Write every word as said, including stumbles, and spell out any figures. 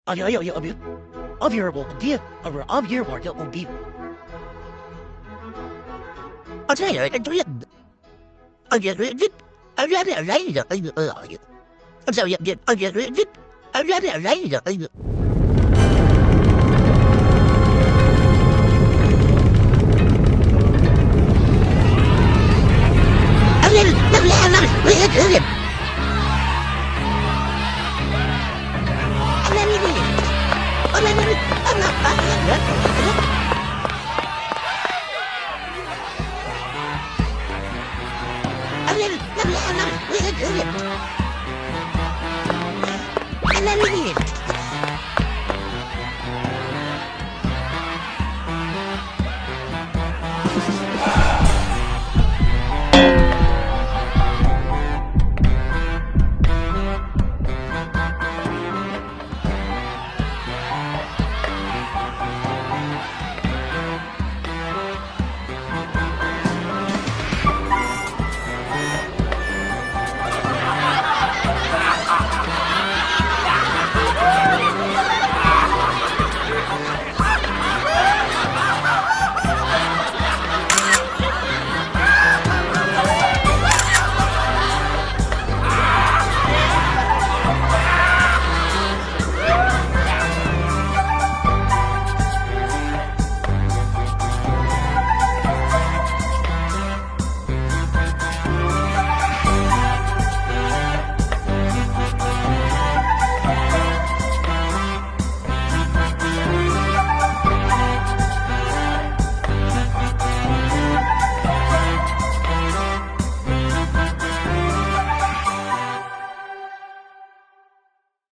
Ay, ay, ay, abi. Abi, abi, abi, abi, abi, abi, abi. Ay, ay, ay, ay, ay. Abi, abi, abi, abi, abi. Abi, abi, abi, abi, abi.